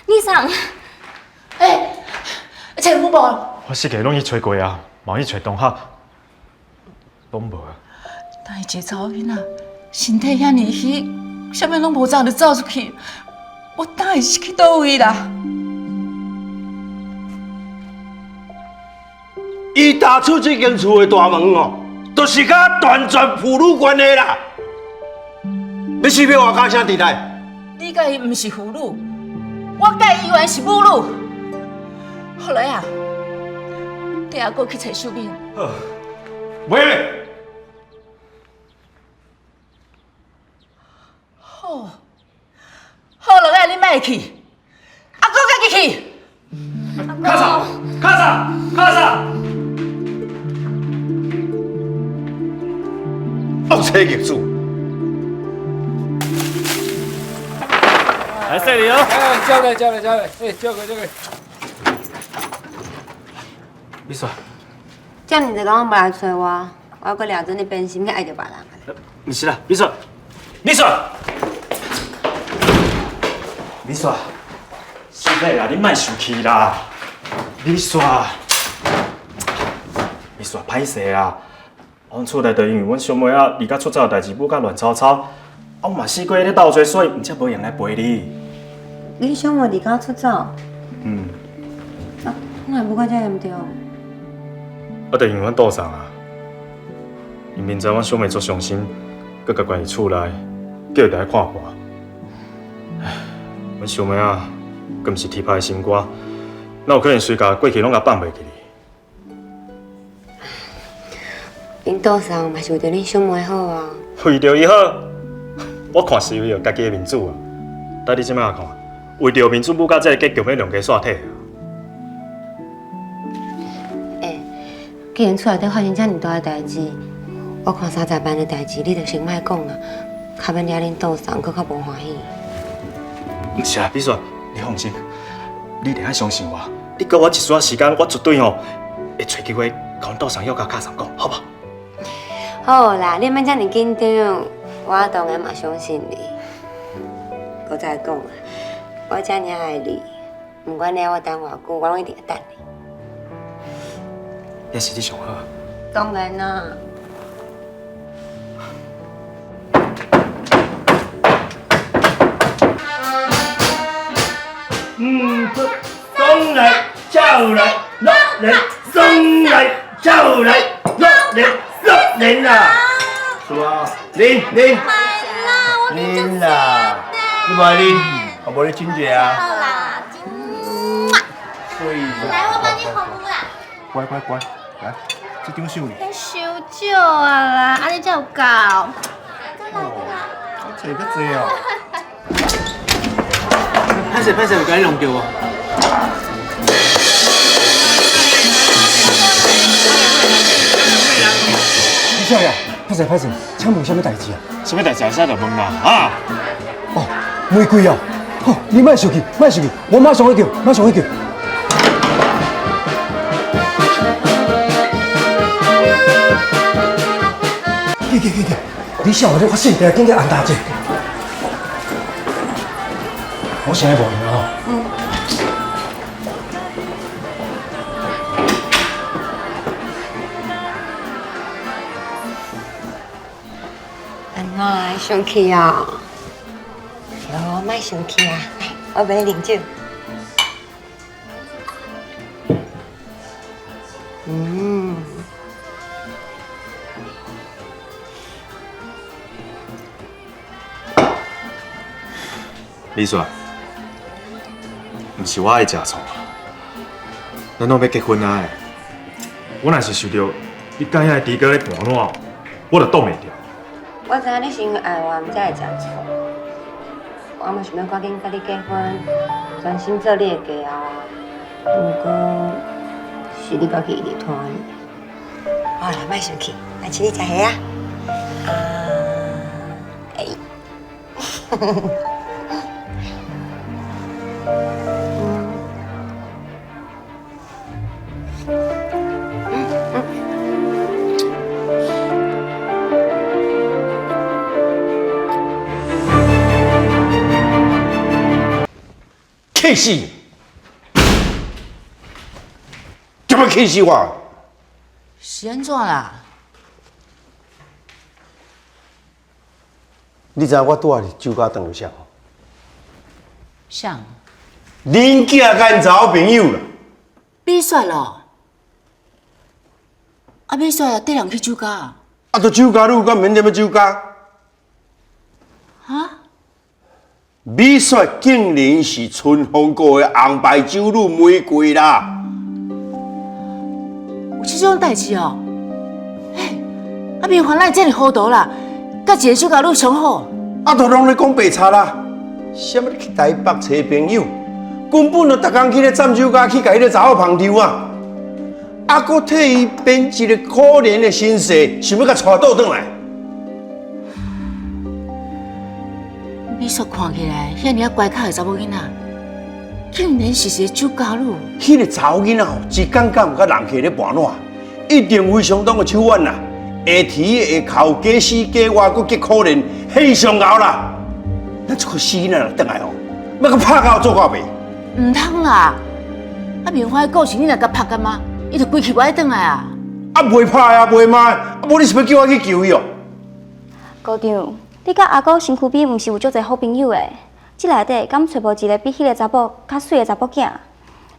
你桑，欸，找有無？我四界攏去揣過啊，嘛去揣同學，攏無啊。但是一个查某囡仔，身體遐爾虛，啥物攏無走就走出去，我膽會是去佗位啦？伊踏出這間厝的大門哦，就是佮斷絕父女關係啦。欲死欲活加啥佇內？你佮伊毋是父女，我佮伊猶原是母女。後來啊，綴阿哥去揣秀敏。喂。好，好落來，你莫去，阿哥家己去。卡薩，卡薩，卡薩。惡妻逆子。來，說你哦。哎，交來，交來，交來，哎，交過，交過。你說。遮爾濟工攏無來揣我，我閣掠準你變心去愛著別人。毋是啦，你說，你說，你說，是咧啦，你莫生氣啦。你說，你說歹勢啦。阮厝內就因為阮小妹仔離家出走的代誌，舞甲亂糟糟，啊，我嘛四界咧鬥找，所以毋才無閒來陪你。你小妹離家出走？嗯。啊，哪會舞甲遮嚴重？啊，就因為阮賭送啊，伊明知阮小妹足傷心，閣共關佇厝內，叫伊來看破。唉，阮小妹仔，閣毋是鐵拍的心肝，哪有可能隨共過去攏共放袂記哩？𪜶賭送嘛是為著恁小妹好啊。為著伊好，我看是為著家己的面子啊。但你這擺看，為著面子舞甲這个結局，欲兩家煞體。欸，既然厝內底發生遮爾大的代誌，我看30萬的代誌，你就先莫講啊，較免惹恁賭送閣較無歡喜。毋是啊，美雪，你放心，你一定愛相信我。你給我一絲仔時間，我絕對吼會揣機會，共阮賭送猶共敲送講，好無？好啦，你免遮爾緊張，我當然嘛相信你。閣再講啊，我遮爾愛你，毋管你愛我等偌久，我攏一定會等你。這是你上好。當然啦。嗯，東來跳來，落來，東來跳來，落來落來啦。是啊，啉啉。啉啦，你無愛啉，我無你請者啊。好啦，來，我幫你服務啦。乖乖乖，來，這張收你。傷少啊啦，按呢才有夠。哦，這較濟哦。歹勢歹勢，有共你弄著無？李少爺，歹勢歹勢，請問啥物代誌啊？啥物代誌？啥就問啦，哈？哦，玫瑰哦，好，你莫生氣，莫生氣，我馬上去叫，馬上去叫。去去去去，李少爺，你發生代，緊去安達者。我現在無閒哦。嗯。安怎會生氣啊？喲，莫生氣啊！來，我陪你啉酒。嗯。美雪，毋是我愛食醋，咱攏欲結婚啊！我若是想著你佮遐个豬哥咧盤撋，我就擋袂牢。我知影你是因為愛我，才會食醋。我嘛想欲趕緊佮你結婚，專心做你的家後啊。毋過是你家己一直拖呢。好啦，莫生氣，來請你食蝦啊！啊，哎。氣死！怎麼氣死我？是按怎啦？你知影我拄仔佇酒家撞著誰無？誰？恁囝佮𪜶查某朋友啦。美雪咯？啊，美雪啊，綴人去酒家啊？啊，都酒家女，敢毋免踮咧酒家？哈？美雪竟然是春風閣的紅牌酒女玫瑰啦！有這種代誌哦？嘿，啊，明凡哪會遮爾糊塗啦？佮一個酒家女相好？啊，都攏咧講白賊啦！啥物去台北揣朋友，根本就逐工去咧佔酒家去共彼个查某捧場啊！啊，閣替伊編一个可憐的身世，想欲共𤆬倒轉來。你說看起來遐爾仔乖巧的查某囡仔，竟然是一個酒家女。彼个查某囡仔吼，一工敢有佮人客咧盤撋，一定非相當的手腕啦，會提會哭，假死假活，閣極可憐，彼上𠢕啦。咱這個死囡仔若轉來吼，欲閣拍到做到袂？毋通啦！啊，明花的故事你若共拍干嘛？伊就規氣無愛轉來啊！啊，袂拍啊，袂罵，啊，無你是欲叫我去求伊哦？姑丈，你佮阿哥身軀邊毋是有足濟好朋友的？這內底敢揣無一個比彼个查某較媠的查某囝？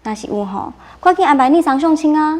若是有吼，趕緊安排你相相親啊！